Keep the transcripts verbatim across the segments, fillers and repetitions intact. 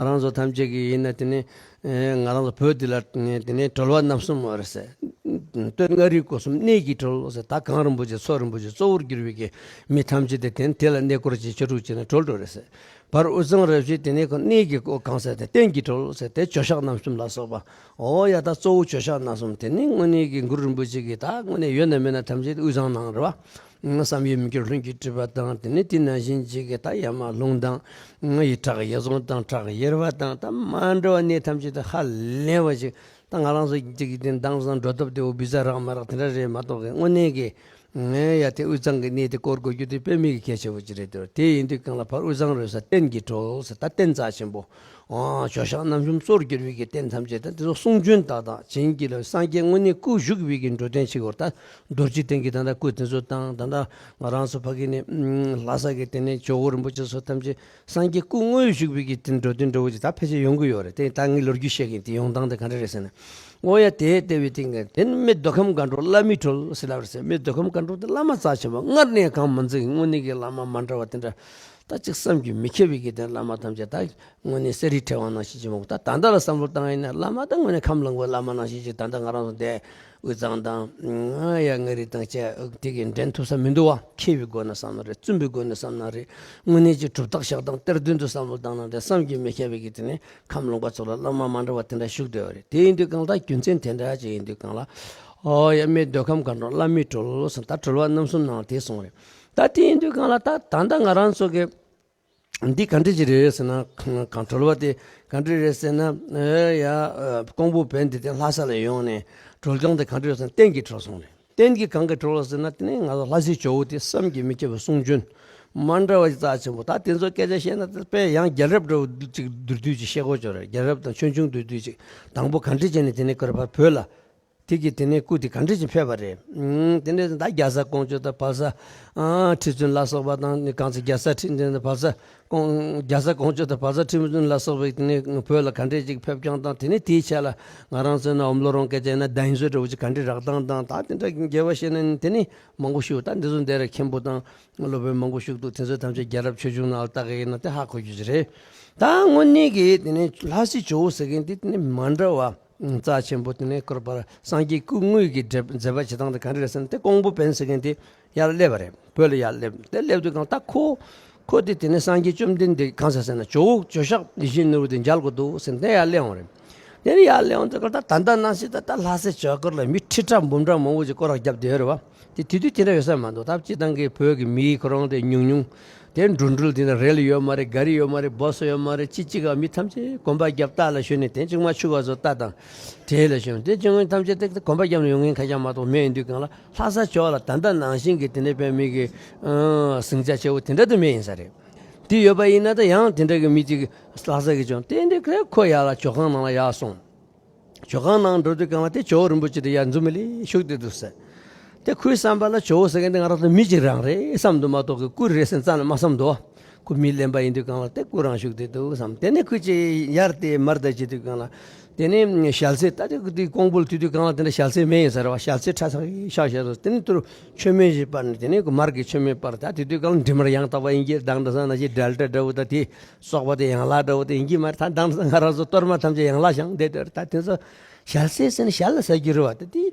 ང་རང་ཚོ་ཐམས་ཅད་ཀྱིས་ཡིན་ན་དེ་ནི་ཨེ་ང་རང་ཚོ་བོད་འདི་ལ་དེ་ནི་གྲོལ་བ་རྣམ་གསུམ་ཡོད་རེད་ཟེར། སྟོད་མངའ་རིས་སྐོར་གསུམ་གནས་ཀྱི་གྲོལ་ཟེར། ད་གངས་རིན་པོ་ཆེ་མཚོ་རིན་པོ་ཆེ་གཙོ་བོར་གྱུར་པའི་གི་མི་ཐམས་ཅད་དེ་དེ་ནི་དེ་ལ་གནས་སྐོར་བྱེད་ཆོས་དྲུག་བྱས་ནས་གྲོལ་འགྲོ་རེད་ཟེར། བར་དབུས་གཙང་ར་བཞི་དེ་ནི་ཁོ་གནས་ཀྱི་སྐོར་གང་ཟེར་ཏེ་སྟེང་གི་གྲོལ་ཟེར་ཏེ་ཇོ་ཤཱཀ་རྣམ་གསུམ་ལ་སོགས་པ། འོ་ཡ། ད་གཙོ་བོ་ཇོ་ཤཱཀ་རྣམ་གསུམ་དེ་ནི་དངོས་གནས་ཀྱི་གུ་རུ་རིན་པོ་ཆེ་གི་ད་དངོས་གནས་ཡོད་ན་མེད་ན་ཐམས་ཅད་དབུས་གཙང་ནང་རེད་བ། བསམ་ཡས་མི་འགྱུར་ལྷུན་གྱིས་གྲུབ་པ་དང་དེ་ནི་དེ་ནང་བཞིན་ཅིག་གི་ད་ཡ་མ་ལུང་དང་། ཡི་དྭགས་ཡི་གཟུངས་དང་བྲག་ཡེར་པ་དང་ད་མ་འདྲ་བ་གནས་ཐམས་ཅད་དུ་ཧ་ལས་པ་ཅིག་ད་ང་རང་ཚོ་ཅིག་གི་དེ་དྭངས་གཙང་འགྲོ་ཐབས་དེ་འོ་བི་ཛ་རག་མ་རག་དེ་འདྲ་རེད་མ་གཏོགས་གི་དངོས་གནས་ཀྱི། ངས་ཡ་དེ་དབུས་གཙང་གི་གནས་དེ་སྐོར་དགོས་རྒྱུ་དེ་དཔེ་མི་གི་གལ་ཆེ་བོ་ཅིག་རེད་འདུག་དེ་ཡིན་དུས་གང་ལ་བར་དབུས་གཙང་རོལ་ས་རྟེན་གྱི་གྲོལ་ཟེར་ད་རྟེན་རྩ་ཆེན་པོ། ཨ་ཇོ་ཤཱཀ་རྣམ་གསུམ་གཙོར་གྱུར་པའི་གི་རྟེན་ཐམས་ཅད་ད་དེ་ཚོ་གསུང་རྒྱུན་ཏག་ཏག་བྱིན་གྱིས་རློབས། སངས་རྒྱས་དངོས་གནས་སྐུ་བཞུགས་པའི་གི་འགྲོ་དོན་ཆེ་བོར་ད་རྡོ་རྗེ་གདན་གྱི་ད་ལྟ་སྐུ་དེ་ཚོ་དང་ད་ལྟ་ང་རང་ཚོ་ཕ་གི་ནས་ལྷ་ས་གི་དེ་ནས་ཇོ་བོ་རིན་པོ་ཆེ་ཚོ་ཐམས་ཅད་སངས་རྒྱས་སྐུ་དངོས་བཞུགས་པའི་གི་དེ་འགྲོ་དོན་འདྲ་བོ་ཅིག་ད་ཕལ་ཆེར་ཡོང་གི་ཡོད་རེད། དེ་ད་ངས་ལོ་རྒྱུས་བཤད་མཁན་དེ་ཡོང་སྟངས་དེ་ག་འདྲ་རེད་ཟེར་ན། འོ་ཡ། དེ་ལྟ་བུའི་སྟེང་གི་དེ་ནི་མི་མདོ་ཁམས་སྒང་དྲུག་བླ་མའི་གྲོལ་ཟེར་ལབ་རེད་ཟེར། མི་མདོ་ཁམས་སྒང་དྲུག་དེ་བླ་མ་རྩ་ཆེན་པོ་སྔར་ནས་གང་མ་འཛིན་དངོས་གནས་ཀྱི་བླ་མ་མ་འདྲ་བ་དེ་འདྲ་ད་ཅིག་བསམ་གྱིས་མི་ཁྱབ་པའི་གི་དེ་བླ་མ་ཐམས་ཅད་ད་དངོས་གནས་གསེར་རིའི་ཕྲེང་བ་ནང་བཞིན་ཅིག་མང་པོ། ད་ད་ལྟ་ལ་བསམ་བློ་བཏང་ཡིན་ན་བླ་མ་ད་དངོས་གནས་ཁམས་ལོངས་པའི་བླ་མ་ནང་བཞིན་ཅིག་ད་ལྟ་ང་རང་ཚོ་འདས་དབུས་གཙང་དང་ཡ་མངའ་རིས་དང་བཅས་དེ་གི་འགྲན་ཐུབ་ས་མི་འདུག་བ། མཁས་པའི་སྒོ་ནས་བསམ་ན་རེད། བཙུན་པའི་སྒོ་ནས་བསམ་ན་རེད། དངོས་གནས་ཀྱི་གྲུབ་རྟགས་ཞག་དང་གཏེར་སྟོན་དུ་བསམ་བློ་བཏང་ན་རེད། བསམ་གྱིས་མི་ཁྱབ་པའི་གི་དེ་ནས་ཁམས་ལོངས་པ་ཚོ་ལ་བླ་མ་མ་འདྲ་བ་དེ་འདྲ་བཞུགས་བསྡད་པ་རེད། དེ་ཡིན་དུས་གང་ལ་རྒྱུ་མཚན་དེ་འདྲ་ཅིག་ཡིན་དུས་གང་ལ། ཨོ་ཡ། མི་མདོ་ཁམས་སྒང་དྲུག་བླ་མའི་གྲོལ་ཟེར་ད་གྲོལ་བ་རྣམ་གསུམ་ནང་དེ་གསུངས་རེད། ད་དེ་ཡིན་དུས་གང་ལ་ད་ད་ལྟ་ང་རང་ཚོ་གི་འདི་ག་འདྲ་ཅིག་རེད་ཟེར་ན། གང་གྲོལ་བ་དེ་ག་འདྲ་རེད་ཟེར་ན། ཨེ་ཡ། ཨ་ཀོང་པོ་བོན་འདི་དེ་ལྷ་ས་ལ་ཡོང་ནས་གྲོལ་སྟངས་དེ་ག་འདྲ་རེད་ཟེར་ན་རྟེན་གྱི་གྲོལ་གསུངས་རེད། རྟེན་གྱི་གང་གི་གྲོལ་ཟེར་ན་དེ་ནི་ང་ཚོ་ལྷ་སའི་ཇོ་བོ་དེ་བསམ་གྱིས་མི་ཁྱབ་པའི་གསུང་རྒྱུན་མ་འདྲ་བ་ཞིག་རྩ་ཆེན་པོ། ད་དེ་ཚོ་སྐད་ཆ་བཤད་ན་དཔེ་ཡང་རྒྱལ་རབས་འདྲ་བོ་ཅིག་བསྡུར་དུས་ཅིག་བཤད་དགོས་ཅོག་རེད། རྒྱལ་རབས་དང་ཆོས་འབྱུང་བསྡུར་དུས་ཅིག་དང་པོ་ག་འདྲ་བྱས་ནས་དེ་ནས་ཁོ་ར་ཕར་བོད་ལ། དེ་གི་དེ་ནས་སྐུ་དེ་ག་འདྲ་ཅིག་ཕེབས་པ་རེད། ཨང་། དེ་ནས་ད་རྒྱ་བཟའ་ཀོང་ཇོ་དང་བལ་བཟའ། ཨང་། ཁྲི་བཙུན་ལ་སོགས་པ་དང་ནི་གང་ཚེ་རྒྱ་བཟའ་ཁྲི་བཙུན་དང་བལ་བཟའ་ཀོང་རྒྱ་བཟའ་ཀོང་ཇོ་དང་བལ་བཟའ་ཁྲི་བཙུན་ལ་སོགས་པའི་དེ་ནས་བོད་ལ་ག་འདྲ་ཅིག་ཕེབས་རྐྱང་དང་། དེ་ནས་དེའི་ཆེད་ལ་ང་རང་ཚོའི་ནང་ཨོམ་ལོ་རོང་སྐད་ཆ་ཡིན་ན་ཌའི་ནོ་སོར་འདྲ་བོ་ཅིག་ག་འདྲ་རག་སྟངས་དང་། ད་དེ་འདྲ་དགེ་བ་བཤད་ན་ནི་དེ་ནི་མང་པོ་ཞིག་ད་འདི་ཚོ་འདིར་མཁན་པོ་དང་སློབ་དཔོན་མང་པོ་ཞིག་འདུག་དེ་ཚོ་ཐམས་ཅད་རྒྱལ་རབས་ཆོས་འབྱུང་ནང་ལ་བལྟ་གི་ཡིན་ན་དེ་ཧ་གོ་རྒྱུ་ཅིག་རེད། ད་དངོས་གནས་ཀྱི་དེ་ནས་ལྷ་སའི་ཇོ་བོ་ཟེར་མཁན་དེ་དེ་ནས་མ་འདྲ་བ། རྩ་ཆེན་པོ་དེ་ནས་སྐོར་བར་སངས་རྒྱས་སྐུ་དངོས་ཀྱི་མཛད་མཛད་པ་བྱེད་སྟངས་དེ་ག་འདྲ་རེད་ཟེར་ན། དེ་ཀོང་པོ་བོན་ཟེར་མཁན་དེ་ཡར་སླེབས་པ་རེད། བོད་ལ་ཡར་སླེབས། དེ་སླེབས་དུས་གང་ད་ཁོ་ཁོ་དེ་དེ་ནས་སངས་རྒྱས་བཅོམ་ལྡན་འདས་གང་ཟེར་ཟེར་ན་ཇོ་བོ་ཇོ་ཤཱཀ་ཡིད་བཞིན་ནོར་བུ་དེ་མཇལ་དགོས་འདུག་ཟེར་ནས་དེ་ཡར་སླེབས་འོང་རེད། དེ་ནས་ཡར་སླེབས་འོང་དུས་གང་ད་ད་ལྟ་ནང་བཞིན་ད་ལྟ་ལྷ་སའི་ཇོ་ཀར་ལ་མི་ཁྲི་ཕྲག་འབུམ་ཕྲག་མང་པོ་ཅིག་སྐོར་ར་བརྒྱབ་བསྡད་ཡོད་རེད་བ། དེ་དེ་དུས་དེ་འདྲ་ཡོད་ས་མ་འདུག་ད་སྤྱིར་བཏང་གི་བོད་ཀྱི་མི་ཁོ་རང་དེ་ཉུང་ཉུང་། དེ་འགྲོ་འགྲུལ་དེ་འདྲ་རེལ་ཡོད་མ་རེད། ག་རི་ཡོད་མ་རེད། བྷ་སི་ཡོད་མ་རེད། ཅི་གཅིག་ག་མི་ཐམས་ཅད་གོམ་པ་རྒྱབ་རྟ་ལ་ཞོན་ནས་དེ་གཅིག་མ་ཆུ་ག་ཚོ་རྟ་དང་དེ་ལ་ཞོན། དེ་གཅིག་མ་ཐམས་ཅད་དེ་གོམ་པ་རྒྱབ་ནས་ཡོང་མཁན་ཁ་ཤས་མ་གཏོགས་མེད། ཡིན་དུས་གང་ལ་ལྷ་ས་ཇོ་བོ་ལ་ད་ལྟ་ནང་བཞིན་གྱི་དེ་འདྲ་བོད་མི་གི་ཟིང་ཆ་ཆེ་བོ་དེ་འདྲ་དུ་མེད་ཡིན་ས་རེད། དེ་ཡོད་པ་ཡིན་ན་ད་ཡང་དེ་འདྲ་གི་མི་གཅིག་ལྷ་ས་གི་ཇོ་བོ་དེ་འདྲ་ཁོ་ཡར་ལ་ཇོ་ཁང་ནང་ལ་ཡར་སོང་། ཇོ་ཁང་ནང་འགྲོ་དུས་གང་ལ་དེ་ཇོ་བོ་རིན་པོ་ཆེ་དེ་ཡར་འཛུམ་མི་ལེ་བཞུགས་བསྡད་འདུག་ཟེར། དེ་ཁོའི་བསམ་པ་ལ་ཇོ་བོ་ཟེར་མཁན་དེ་ང་རང་ཚོ་མི་གཅིག་རང་རེད་བསམ་འདུག་མ་གཏོགས་ཀྱི་སྐུ་རེད་ཟེར་རྩ་ནས་མ་བསམ་འདུག་ཁོ་མི་གླེན་པ་ཡིན་དུས་གང་ལ་དེ་སྐུ་རང་བཞུགས་བསྡད་འདུག་བསམ། དེ་ནས་ཁོ་ཅིག་ཡར་དེ་མར་ད་བྱེད་དུས་གང་ལ། དེ་ནས་ཞལ་ཟས་ད་དེ་དེ་ཀོང་པོ་ལ་དུས་དུས་གང་ལ་དེ་འདྲ་ཞལ་ཟས་མེད་ཡིན་ས་རེད་བ། ཞལ་ཟས་ཁྲ་ཚ་གི་ཤག་ཤག་རེད། དེ་ནས་དུ་རུ་མཆོད་མེ་ཞིག་སྤར་ནས་དེ་ནས་མར་གྱི་མཆོད་མེ་སྤར། ད་དེ་དུས་གང་ལ་འབྲི་མར་ཡང་དག་པ་ཡིན་གྱི་དང་འདྲ་ས་ན་ཞིག་འབྲེལ་སྒྲ་འདྲ་བོ་ད་དེ། སོགས་པ་དེ་ཡན་ལག་འདྲ་བོ་དེ་ཡིན་གྱི་མ་རེད། ད་དེང་སང་ང་རང་ཚོ་གཏོར་མ་ཐམས་ཅད་ཡན་ལག་བཞེངས་བསྡད་དེ་རེད། ད་དེ་ཚོ་ཞལ་ཟས་ཟེར་ན་ཞལ་ལ་ཟ་རྒྱུ་རེད་བ། ད་དེ་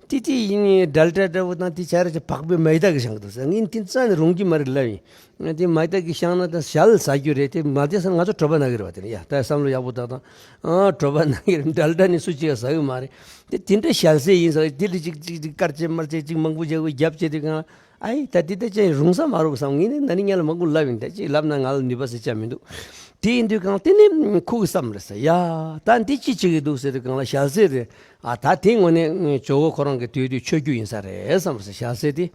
དེ་དེ་ཡིན་འབྲེལ་སྒྲ་འདྲ་བོ་དང་དེ་བྱ་ར་ཅིག་བག་པའི་མེ་སྟག་གིས་བཞེངས་འདུག་ཟེར། ངས་དེ་རྩ་ནས་རུང་གི་མ་རེད་ལབ་ཡིན། དེ་མེ་སྟག་གིས་བཞེངས་ན་ད་ཞལ་ལ་ཟ་རྒྱུ་རེད། དེ་མ་དེ་ས་ང་ཚོ་གྲོད་པ་ན་གི་རེད་བ། དེ་ནི་ཡ་ད་བསམ་བློ་ཡག་པོ་བཏང་དང་། ཨ་གྲོད་པ་ན་གི་རེད། འབྲེལ་སྒྲ་ནི་སུ་གཅིག་ཡང་ཟ་གི་མ་རེད། དེ་དེ་འདྲ་ཞལ་ཟས་ཡིན་ཟེར། དེ་ལ་ཅིག་ཅིག་ཅིག་དཀར་ཆེ་དམར་ཆེ་ཅིག་མང་པོ་བྱས་པོ་རྒྱབ་བྱས་དེ་གང་། ཨའི་ད་འདི་ད་ཅི་རུང་ས་མ་རུང་བསམ། ངས་ནི་ན་ནིང་ང་ལ་མང་པོ་ལབ་ཡིན། ད་ཅི་ལབ་ན་ང་ལ་ནུས་པ་ཟེར་ཆ་མི་འདུག་དེ་ཡིན་དུས་གང་དེ་ནི་ཁོ་གི་བསམ་རེད་ཟེར། ཡ་ད་འདི་ཅི་བྱེད་ཀྱི་འདུག་ཟེར་དུས་གང་ལ་ཞལ་ཟས་རེད། ཨ་ད་དེ་དངོས་གནས་ཇོ་བོ་ཁོ་རང་གི་དུས་དུས་མཆོད་རྒྱུ་ཡིན་ས་རེད་བསམ་རེད་ཟེར། ཞལ་ཟས་དེ་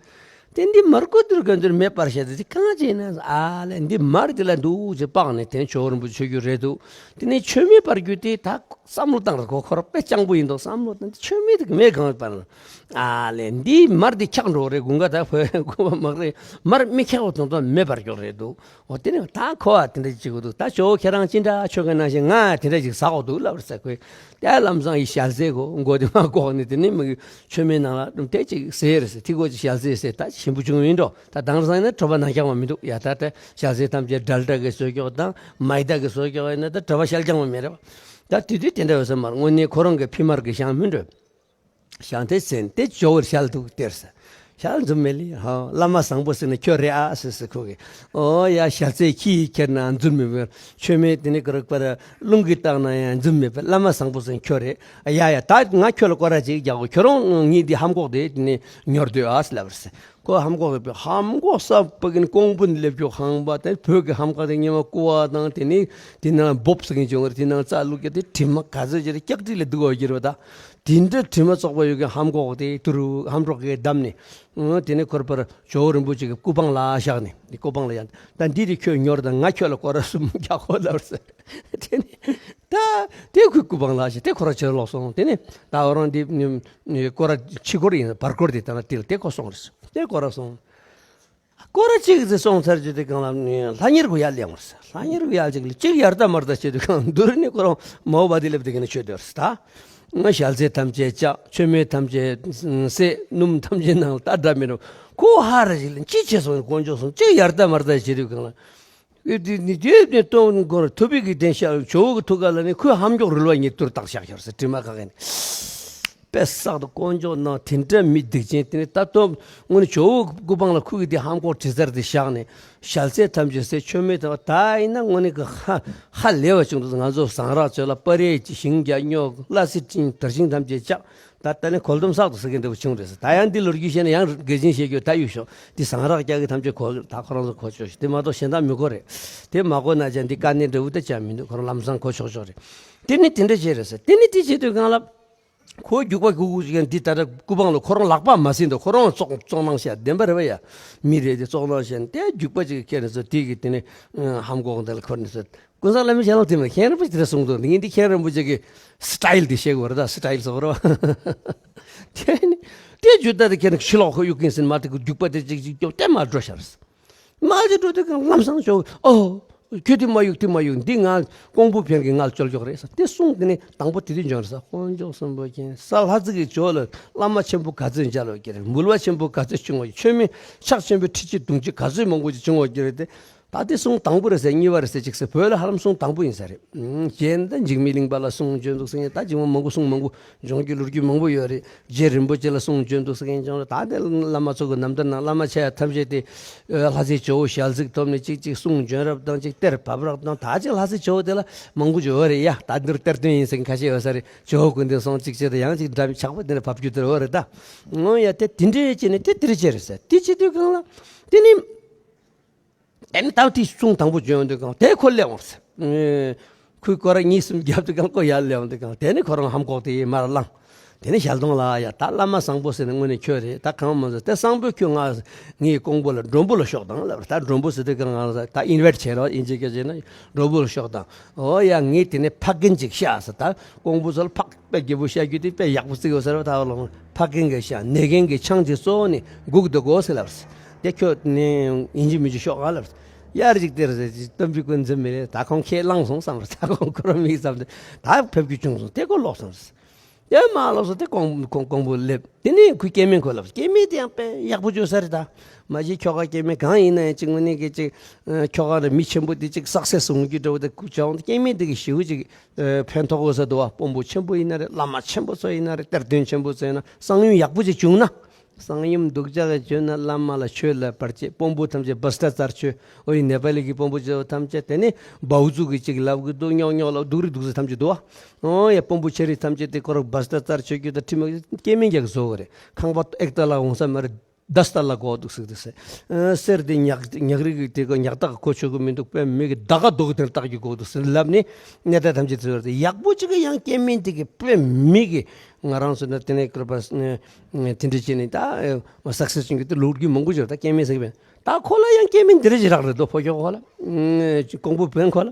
དེ་འདི་མར་ཀོ་དུར་ག་འདིར་མེ་སྤར་བྱས་ཏེ་དེ་གང་བྱས་ན། ཨ་ལས་འདི་མར་དེ་ལ་འདུག་ཅེས་སྤགས་ནས་དེ་ནི་ཇོ་བོ་རིན་པོ་ཆེ་མཆོད་རྒྱུ་རེད་འདུག་དེ་ནས་མཆོད་མེ་སྤར་རྒྱུ་དེ་ད་བསམ་བློ་བཏང་རེད། ཁོ་ཁོ་རང་དཔེ་སྤྱང་པོ་ཡིན་མདོག་བསམ་བློ་བཏང་། མཆོད་མེ་དེ་མེ་གང་སྤར་ན། ཨ་ལས་འདིའི་མར་འདི་འཁྱག་འགྲོ་རེད། དགུན་ཁ་ད་ཕོ་དགུན་ཁ་མ་རེད། མར་མི་འཁྱག་པ་དོན་དུ་མེ་འབར་འགྱོག་རེད་འདུག་འོ་དེ་ནས་ད་ཁོ་བ་དེ་འདྲ་ཅིག་འདུག་ད་ཇོ་བོ་ཁྱེད་རང་ཅི་འདྲ་ཆོ་ག་ནང་བཞིན་ང་དེ་འདྲ་ཅིག་ཟ་དགོས་འདུག་ལབ་རེད་ཟེར། ཁོས་དེ་ལམ་སང་ཡི་ཞལ་ཟས་གོ་མགོ་དེ་མ་ལྐོག་ནས་དེ་ནས་མི་གི་མཆོད་མེ་ནང་ལ་དེ་ཅིག་ཟས་རེད་ཟེར། དེ་གོ་ཅིག་ཞལ་ཟས་ཟེར། ད་ ཆེན་པོ་བྱུང་ཡིན་འགྲོ། ད་དེང་སང་ཡིན་ན་གྲྭ་པ་ནང་རྐྱང་བ་མི་འདུག་ཡ། ད་ལྟ་ཞལ་ཟས་ཐམས་ཅད་ཌལ་ཊ་གི་བཟོས་ཀྱོག་དང་མའི་ད་གི་བཟོས་ཀྱོག་ཡིན་ན་ད་གྲྭ་པ་ཞལ་རྐྱང་བ་མེད་རེད་པ། ད་དེ་དུས་དེ་འདྲ་ཡོད་ས་མ་རེད། དངོས་གནས་ཁོ་རང་གི་ཕི་མར་གི་ཞང་མིན་འགྲོ། ཞང་དེ་ཟེར་དེ་ཇོ་བོར་ཞལ་འདུག་སྟེར་ས། ཞལ་འཛུམ་མེད་ལེ། ཧ། བླ་མ་བཟང་པོ་ཟེར་ན་ཁྱོད་རེད་ཨ་ཟེར་ཟེར་ཁོ་གིས། ཨོ་ཡ། ཞལ་ཟས་ཁྱི་ཡིས་ཁྱེར་ན་འཛུམ་མེད་པར། མཆོད་མེ་དེ་ནི་ག་རེ་པར་རླུང་གིས་བཏང་ན་ཡང་འཛུམ་མེད་པར། བླ་མ་བཟང་པོ་ཟེར་ན་ཁྱོད་རེད། ཡ་ཡ། ད་ང་ཁྱོད་ལ་སྐོར་ར་ཅིག་རྒྱག་གོ། ཁྱོད་རང་ངའི་འདི་ཧམ་གོག་དེ་དེ་ནི་ཉོར་སྡོད་ཨ་ཟེར་ལབ་པ་རེད། ཁོ་ཧམ་གོག་རེད་པས། ཧམ་གོག་ས་ཕ་གི་ནི་ཀོང་པོ་ནས་སླེབས་ཀྱོག་ཧམ་པ་དེ། བོད་ཀྱི་ཧམ་གོག་དེ་སྔོན་མ་ཀུ་བ་དང་དེ་ནི་དེ་ནང་བོབ་ཟེར་མཁན་བྱུང་བ་རེད། དེ་ནང་རྩ་བླུགས་ཀྱང་དེ་དྲི་མ་ག་ཚོད་ཅིག་རེད། སྐྱག་དྲི་ལས་སྡུག་པ་ཅིག་རེད་པ། ད་དེ་འདྲ་དྲི་མ་བཙོག་པ་ཡོད་མཁན་ཧམ་གོག་དེ་དུ་རུ་ཧམ་གོག་གིས་བསྡམས་ནས། ཨང་། དེ་ནས་ཁོ་རང་ཕར་ཇོ་བོ་རིན་པོ་ཆེ་གི་སྐུ་པང་ལ་བཞག་ནས། དེ་སྐུ་པང་ལ་ཡང་ད་འདི་རེད། ཁྱོད་ཉོར་དང་ང་ཁྱོད་ལ་སྐོར་ར་གསུམ་རྒྱག་གོ་ལབ་ཟེར། དེ་ནས་ད་དེ་ཁོའི་སྐུ་པང་ལ་བཞག་དེ་ཁོ་རང་ཕྱིར་ལོག་སོང་། དེ་ནས་ད་ཁོ་རང་འདི་སྐོར་ར་ཕྱི་སྐོར་ཡིན། བར་སྐོར་དེ་ད་ན་དེ་ལ་དེ་ཁོ་སོང་རེད། དེ་སྐོར་ར་སོང་། སྐོར་ར་གཅིག་ཙམ་སོང་ཚར་རྗེས་དེ་གང་ལ་ནི་ལྷ་གཉེར་ཁོ་ཡར་སླེབས་པ་རེད། ལྷ་གཉེར་ཁོ་ཡར་ཅིག་ལ་གཅིག་ཡར་ལྟ་མར་ལྟ་བྱེད་དུས་གང་འདུག་ནི་ཁོ་རང་མའོ་བ་དེ་སླེབས་དེ་ག་ནས་ཆོད་དེ་རེད། ད་ང་ཞལ་ཟས་ཐམས་ཅད་བཅག་མཆོད་མེ་ཐམས་ཅད་བསད། སྣུམ་ཐམས་ཅད་ནང་ལ་ད་འདྲ་མི་འདྲ། ཁོ་ཧ་ར་ཞིག་ལ་ཅི་བྱས་སོང་། དཀོན་མཆོག་གསུམ། གཅིག་ཡར་ལྟ་མར་ལྟ་བྱེད་དུས་གང་ལ། ཨེ་དེ་ནི་དེ་ནི་སྟོན་འཁོར་ཐུབ་པའི་གི་དེ་ཤར་ཇོ་བོ་གི་ཐུགས་ཀ་ལ་ནི་ཁོའི་ཧམ་མགྱོགས་རིལ་བ་གཉིས་གཏོར་བཏང་བཞག་ཤར་ཟེར། དྲི་མ་ག་གེ་ནི། དཔེ་བསགས་དང་དཀོན་མཆོག་ནང་དེ་འདྲ་མི་སྡིག་ཅན་དེ་ནི་ད་སྟོན་དངོས་གནས་ཇོ་བོ་གི་སྐུ་པང་ལ་ཁོ་གི་དེ་ཧམ་མགྱོགས་དྲི་ཟར་དེ་བཞག་ནས་ཞལ་ཟས་ཐམས་ཅད་བསད། མཆོད་མེ་དང་ད་ཡིན་ན་དངོས་གནས་གི་ཧ་ཧ་ལས་པ་བྱུང་འདུག་ང་ཚོ་ཟངས་རག་ཚོད་ལ་སྤ་རེ་ཅིག་ཞིང་རྒྱ་སྨྱོ་གི་ལྷ་སྲིན་སྤྲིན་དར་ཞིང་ཐམས་ཅད་བཅག་ད་ལྟ་ནི་གོལ་དུམ་བསགས་འདུག་ཟེར་མཁན་འདྲ་པོ་བྱུང་རེད་ཟེར། ད་ཡང་འདི་ལོ་རྒྱུས་བཤད་ན་ཡང་འགལ་ཅན་བཤད་རྒྱུ་ད་ཡོད་ཤོག་འདི་ཟངས་རག་རྒྱག་གི་ཐམས་ཅད་གོ་ད་ཁོ་རང་ཚོ་གོ་ཆོག་ཤིག་དེ་མ་གཏོགས་གཞན་དག་མི་གོ་རེད། དེ་མ་གོ་ན་ཅང་འདི་དཀའ་གནད་འདྲ་བོ་ད་ཅང་མི་འདུག་ཁོ་རང་ལམ་སང་གོ་ཆོག་ཆོག་རེད། དེ་ནི་དེ་འདྲ་བྱས་རེད་ཟེར། དེ་ནི་དེ་བྱེད་དུས་གང་ལ་ཁོ་རྒྱུག་པ་རྒྱུག་རྒྱུག་ཅིག་འདི་ད་ལྟ་སྐུ་པང་ལ་ཁོ་རང་ལག་པ་མ་ཟིན་འདུག་ཁོ་རང་བཙོག་བཙོག་སྣང་བཤད་བདེན་པ་རེད་པ་ཡ། མི་རེད་དེ་བཙོག་སྣང་བཤད་དེ་རྒྱུག་པ་ཅིག་ཁྱེར་ནས་ཚོ་དེ་གི་དེ་ནི་ཧམ་གོག་འདི་ལ་འཁོར་ནས་ཚོ། ཀུན་བཟང་བླ་མའི་ཞལ་ལུང་དེ་མ་མཁན་རིན་པོ་ཆེ་དེ་འདྲ་གསུངས་འདུག་ངས་འདི་མཁན་རིན་པོ་ཆེ་གི་སི་ཊའིལ་དེ་བཤད་དགོས་རེད། ད་སི་ཊའིལ་བཟོ་དགོས་རེད་པ། དེ་ནི་དེ་རྒྱུ་ད་དེ་ཁྱེད་ནི་ཕྱི་ལོགས་ཁོ་གཡུག་གིན་ཟིན་མ་དེ་གི་རྒྱུག་པ་དེ་ཅིག་ཅིག་སྐྱོབ་དེ་མ་འགྲོ་ཤར། མ་ཅིག་འགྲོ་དེ་གི་ལམ་སང་ཅོག་ཨོ། ཁྱོད་དེ་མ་གཡུག་དེ་མ་གཡུག་འདི་ང་ཀོང་པོ་བོན་གི་ང་ལ་ཅོལ་ཀྱོག་རེད་ཟེར་དེ་གསུངས། དེ་ནི་དང་པོ་དེ་དུས་འབྱོན་རེད་ཟེར། དཀོན་མཆོག་གསུམ་པོ་མཁྱེན། ས་ལྷ་རྫི་གི་ཇོ་ལ་བླ་མ་ཆེན་པོ་ག་ཚོད་མཇལ་བ་ཀྱི་རེད། འབུལ་བ་ཆེན་པོ་ག་ཚོད་བྱུང་བ་ཡོད། མཆོད་མེ་ཕྱག་ཆེན་པོའི་ཁྲི་ཆིག་དུང་ཕྱུར་ག་ཚོད་མང་པོ་ཅིག་བྱུང་བ་ཀྱི་རེད་དེ། ད་དེ་གསུང་དང་པོ་རེད་ཟེར། གཉིས་པ་རེད་ཟེར། གཅིག་ཟེར། བོད་ལ་ཧ་ལམ་གསུང་དང་པོ་ཡིན་ས་རེད། གཞན་ད་འཇིགས་མེད་གླིང་པ་ལ་གསུང་བྱོན་འདུག་ཟེར་མཁན་ད་འཇིགས་མ་མང་པོ་གསུང་མང་པོ་འབྱུང་རྒྱུ་ལོ་རྒྱུས་མང་པོ་ཡོད་རེད། རྗེ་རིན་པོ་ཆེ་ལ་གསུང་བྱོན་འདུག་ཟེར་མཁན་ཀྱང་རེད། ད་དེ་བླ་མ་ཚོ་གི་རྣམ་ཐར་ནང་བླ་མ་ཆེ་ཡ་ཐམས་ཅད་དེ་ལྷ་སའི་ཇོ་བོ་ཞལ་གཟིགས་ཐོབ་ནས་གཅིག་གཅིག་གསུང་བྱོན་རབས་དང་གཅིག་གཏེར་བབས་རབས་དང་། ད་གཅིག་ལྷ་སའི་ཇོ་བོ་དེ་ལ་མང་པོ་ཅིག་ཡོད་རེད་ཡ། ད་འདིར་གཏེར་སྟོན་ཡིན་ཟེར་མཁན་ཁ་ཤས་ཡོད་ས་རེད། ཇོ་བོ་ཀུན་ལྡན་སོང་གཅིག་བྱས་ཏེ་ཡང་གཅིག་འདྲ་མི་ཆགས་པ་དེ་འདྲ་བབས་རྒྱུ་དེ་ཡོད་རེད། ད་འོ་ཡ་དེ་དེ་འདྲས་བྱས་ནས་དེ་དེ་རེད་བྱས་རེད་ཟེར། དེ་བྱེད་དུས་གང་ལ་དེ་ནི། དེ་ནི་ད་དེ་གསུང་དང་པོ་བྱོན་དུས་གང་དེ་ཁོ་སླེབས་འོང་ཟེར། ཁོས་སྐོར་ར་གཉིས་གསུམ་བརྒྱབ་དུས་གང་ཁོ་ཡར་སླེབས་འོང་དུས་གང་དེ་ནི་ཁོ་རང་ཧམ་གོག་དེ་མར་ལངས། དེ་ནི་ཞལ་གདོང་ལ་ཡ་ད་བླ་མ་བཟང་པོ་ཟེར་ནི་དངོས་གནས་ཁྱོད་རེད། ད་གང་མ་ཟེར་དེ་བཟང་པོས་ཁྱོད་ང་ངའི་ཀོང་པོ་ལ་མགྲོན་པོ་ལ་ཤོག་དང་ལབ། ད་མགྲོན་པོ་ཟེར་དུས་གང་ང་ད་ཨིན་ཝའིཊ་བྱས་རོགས། ཨིན་ཇི་སྐད་བྱས་ན་མགྲོན་པོ་ལ་ཤོག་དང་། འོ་ཡ་ངས་དེ་ནི་ཕ་རྒན་ཅིག་བཤད་ཟེར། ད་ཀོང་པོ་ཚོ་ལ་ཕག་དཔེ་རྒྱལ་པོ་བཤད་རྒྱུ་དེ་དཔེ་ཡག་པོ་བརྩི་དགོས་ཟེར་བ། ད་བ་ལོང་ཕ་རྒན་གྱིས་བཤད། ནད་རྒན་གྱི་ཆང་གཅིག་བཙོས་ནས་སྒུག་སྡོད་དགོས་ཟེར་ལབ། དེ་ཁྱོད་ནི་ཡིན་གཅིག་མིན་གཅིག་ཤོག་ཨ་ལབ། ཡར་ཅིག་དེར་ཟེར་ཅིག་སྟོན་པའི་སྐུ་འཛིན་མི་རེད། ད་ཁོང་ཁས་བླངས་སོང་བསམ་རེད། ད་ཁོང་ཁོ་རང་མིག་བསམ་དེ་ད་ཕེབས་རྒྱུ་བྱུང་སོང་། དེ་ཁོ་ལོག་སོང་རེད། དེ་མ་ལོག་སོང་། དེ་ཀོང་ཀོང་ཀོང་པོ་སླེབས། དེ་ནས་ཁོའི་སྐྱེ་དམན་ཁོ་ལབ། སྐྱེ་དམན་དེ་ཡང་དཔེ་ཡག་པོ་བྱུང་ས་རེད། ད་མ་གཞི་ཁྱོ་ག་སྐྱེ་དམན་གང་ཡིན་ན་ཡང་ཅིག་དངོས་གནས་ཀྱི་ཅིག་ཁྱོ་ག་རེ་མི་ཆེན་པོ་དེ་ཅིག་སག་སེ་བཟུང་རྒྱུ་འདྲ་བོ་དེ་ཁུ་བྱུང་། སྐྱེ་དམན་དེ་གི་ཞེ་པོ་ཅིག་ཨ་ཕན་ཐོགས་ས་འདུག་བ། དཔོན་པོ་ཆེན་པོ་ཡིན་ན་རེད། བླ་མ་ཆེན་པོ་ཚོ་ཡིན་ན་རེད། གཏེར་སྟོན་ཆེན་པོ་ཚོ་ཡིན་ན། གསང་ཡུམ་ཡག་པོ་ཅིག་བྱུང་ན། གསང་ཡུམ་སྡུག་ཅག་གི་བྱུང་ན་བླ་མ་ལ་ཆོས་ལ་བར་ཆད། དཔོན་པོ་ཐམས་ཅད་བྷ་སྟ་ཙར་ཆོས། ཨོ་ཡི་ནེ་པ་ལི་གི་དཔོན་པོ་ཚོ་ཐམས་ཅད་དེ་ནི་བའུ་ཙུ་གི་ཅིག་ལབ་གི་འདུག་རྙོག་རྙོག་ལ་སྡུག་རི་སྡུག་ས་ཐམས་ཅད་འདུག་བ། ཨོ་ཡ་དཔོན་པོ་ཆེ་རིགས་ཐམས་ཅད་དེ་ཁོ་རང་བྷ་སྟ་ཙར་ཆོས་རྒྱུ་དང་ཁྲིམས་སྐྱེ་དམན་རྒྱག་བཟོ་གི་རེད། ཁང་པ་ཨེག་ཏ་ལ་འོང་ས་མ་རེད། ད་སྟ་ལ་གོ་འདུག་ཟེར་དུས་ཟེར། ཨ་གསེར་དེ་ཉག་ཉག་རིགས་ཀྱི་དེ་ག་ཉག་ཐག་གོ་ཆོད་གི་མི་འདུག་དཔེ་མི་གི་ད་ག་རྡོ་གི་དེར་བཏགས་རྒྱུ་གོ་འདུག་ཟེར་ལབ་ནས་གནས་སྟངས་ཐམས་ཅད་ཚོར་ཏེ་ཡག་པོ་ཅིག་གི་ཡང་སྐྱེ་དམན་དེ་གི་དཔེ་མི་གི་ང་རང་ཚོ་ན་དེ་ནས་ཀར་པ་དེ་འདྲ་བྱས་ནས་ད་སག་སེ་སི་བྱུང་གི་དེ་ལོ་རྒྱུས་མང་པོ་ཅིག་ད་སྐྱེ་དམན་ཟེར་གི་མེད། ད་ཁོ་ལ་ཡང་སྐྱེ་དམན་འདི་འདྲ་ཅིག་རག་རེད་དོ། ཕོ་ཁྱོ་ཁོ་ལ་ཀོང་པོ་བོན་ཁོ་ལ།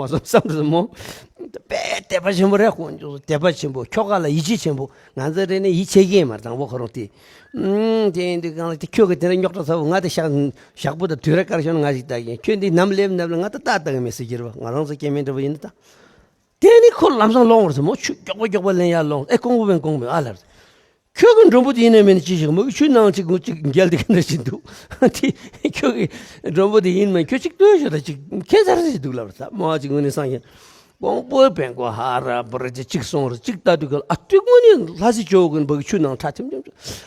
མ་སོང་བསམ་དུ་མོ། དཔེ་དད་པ་ཆེན་པོ་རེད། དཀོན་མཆོག་དད་པ་ཆེན་པོ། ཁྱོ་ག་ལ་ཡིད་ཆེས་ཆེན་པོ། ང་ཚོ་རེ་ནས་ཡིད་ཆེས་ཀྱི་མ་རེད། དང་པོ་ཁོ་རང་དེ། ཨུམ། དེ་ཡིན་དུས་གང་ལ་དེ་ཁྱོད་ཀྱི་དེ་འདྲ་རྙོག་དྲ་ཚ་བོ། ང་དེ་ཞག་ཞག་པོ་དང་དུས་ར་དཀར་ཤོར་ན་ང་ཞིག་ལྟ་གིན། ཁྱོད་འདི་ནམ་སླེབས་ནམ་ལ་ང་ད་ལྟ་ལྟ་གི་མེད་ཟེར་གྱི་རེད་བ། ང་རང་ཚོ་སྐྱེ་དམན་འདྲ་བོ་ཡིན་ན་ད། དེ་ནི་ཁོ་ལམ་སང་ལོང་བར་སོང་མོ། ཆུ་མགྱོགས་པོ་མགྱོགས་པོ་ལེན་ཡར་ལོང་། ཨེ་ཀོང་པོ་བན་ཀོང་པོ་ཨ་ལབ། ཁྱོད་ཀྱི་མགྲོན་པོ་དེ་ཡིན་ནམ་མིན་ན་ཅི་ཞིག་མོ་གི་ཆུ་ནང་ཅིག་མོ་ཅིག་འགྱེལ་དེ་ག་འདྲ་ཞིག་འདུག་དེ་ཁྱོད་ཀྱི་མགྲོན་པོ་དེ་ཡིན་མིན་ཁྱོད་ཅིག་ལྟོས་ཤོག་ད་ཅིག་ཁྱད་མཚར་ཞིག་འདུག་ལབ་ས་མོ། ཨ་ཅིག་དངོས་གནས་སངས་རྒྱས། ཀོང་པོ་བན་ཀོང་ཧ་ར་པོ་ར་ཅིག་ཅིག་སོང་ར་ཅིག་ལྟ་དུས་ག་ལ། ཨ་ཏུ་དངོས་གནས་ལྷ་སྲས་ཇོ་བོ་གི་བ་གི་ཆུ་ནང་ཁྲ་ཐིམ་ཐིམ།